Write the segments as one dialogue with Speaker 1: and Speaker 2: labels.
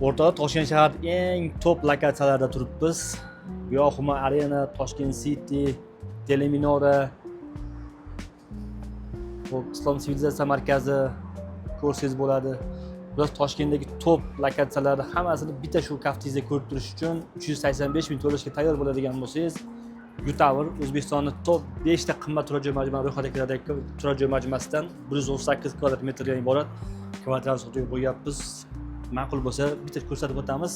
Speaker 1: O'rtoqlar, Toshkent shahar eng top lokatsiyalarida turibmiz. Bu yoq Humo Arena, Toshkent City, Teleminora, xo'p, Islom sivilizatsiya markazi ko'rsangiz bo'ladi. Bular Toshkentdagi top lokatsiyalarni hammasini bitta shu kaftingizda ko'rib turish uchun 385 ming to'lashga tayyor bo'ladigan bo'lsangiz, Yutaver O'zbekistonni top 5 ta qimmat turar joy majmua ro'yxatiga kiradigan turar joy majmuasidan 138 kvadrat metrdan iborat kvartirani sotuvga qo'yyapmiz. Ma'qul bo'lsa, bitta ko'rsatib o'tamiz.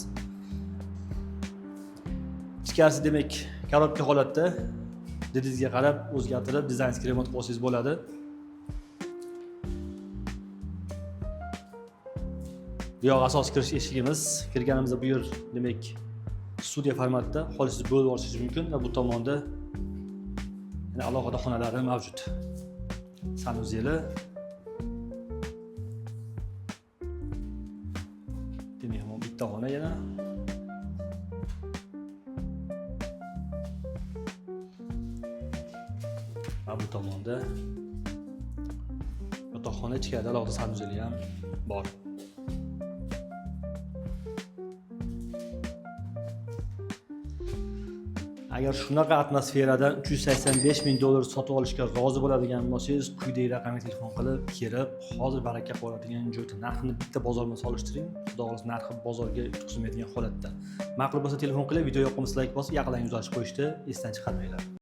Speaker 1: Ichkarisi demak korobka holatda, didingizga qarab o'zgartirib dizaynskiy remont qilib olsangiz bo'ladi. Bu yoq asosiy kirish eshigimiz. Kirganimizda bu yer demak studiya formatida, xohlasangiz bo'lib olishingiz mumkin va bu tomonda yana alohida xonalari mavjud. Sanuzeli. Demak, bu bitta xona yana. Va bu tomonda yotoqxona, ichkarida alohida sanuzeli ham bor. Agar shunaqa atmosferadan 385 ming dollar sotib olishga rozi bo'ladigan bo'lsangiz, quyidagi raqamga telefon qilib, kelib, hozir baraka qilib oladigan joyda narxini bitta bozor bilan solishtiring. Xudo xohlasa, narxi bozorga yutqizmaydigan holatda. Ma'qul bo'lsa telefon qilib, video yoqimsiz like bosib, yaqinlaringizga ulashib qo'yishni esdan chiqarmanglar.